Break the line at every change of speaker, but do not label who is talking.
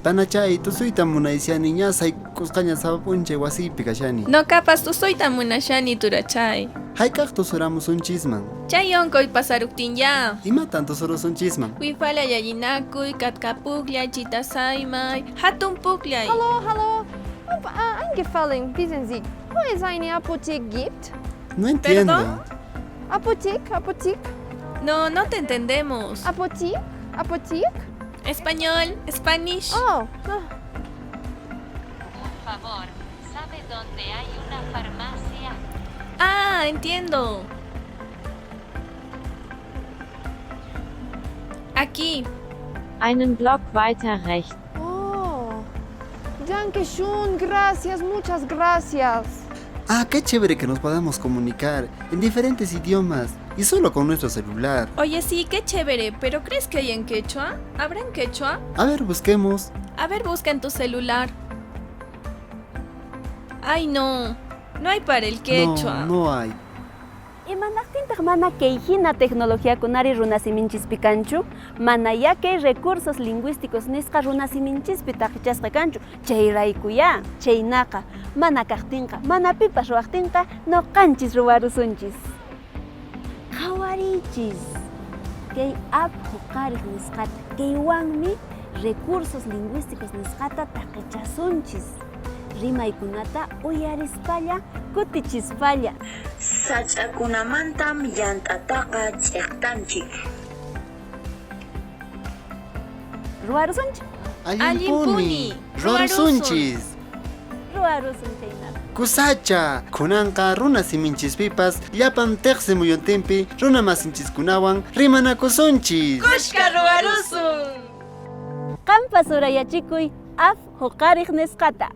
Panachay, tusuyta munayshani, ña sayk'usqaña sapa p'unchay wasiypi kashani.
Noqapas tusuyta munashani, turachay.
Hayk'aq tusuramusunchisman?
Chay onqoy pasaruktinyá.
Imatan tusurusunchisman?
Wifala llalinakuy, katka pukllay, chita saymay, hatun pukllay.
Hallo, hallo. Ob eingefallen, wissen Sie, wo es eine Apotheke gibt?
No entiendo.
¿Perdón?
Apotheke, Apotheke,
No, no te entendemos.
Apotheke, Apotheke.
Español, Spanish.
Oh, ah.
Por favor, ¿sabe dónde hay una farmacia?
Ah, entiendo. Aquí.
Einen Block weiter rechts.
Oh. Danke schön, gracias, muchas gracias.
Ah, qué chévere que nos podamos comunicar en diferentes idiomas y solo con nuestro celular.
Oye, sí, qué chévere, pero ¿crees que hay en quechua? ¿Habrá en quechua?
A ver, busquemos.
A ver, busca en tu celular. Ay, no. No hay para el quechua.
No, no hay.
Imanaqtintaq mana kay hina tecnologiakunari runasiminchispi kanchu? Manayá kay recursos lingüísticos nisqa runasiminchispi taqichasqa kanchu, chayraykuyá, chaynaqa, mana kaqtinqa, mana pipas ruwaqtinqa, noqanchis ruwarusunchis. Qhawariychis kay app huqariq nisqata, kaywanmi recursos lingüísticos nisqata taqichasunchis. Rimaykunata uyarispalla, kutichispalla.
Sach'akunamantam llant'ataqa ch'iqtanchik.
Ruwarusunchik.
Allinpuni.
Allinpuni.
Ruwarusunchis.
Ruwarusun chaynaqa.
Kusacha, kunanqa runa siminchispipas llapan teqsi muyuntinpi runa masinchiskunawan rimanakusunchis.
¡Kushka ruwarusun!
Qampas urayachikuy app huqariq nisqata.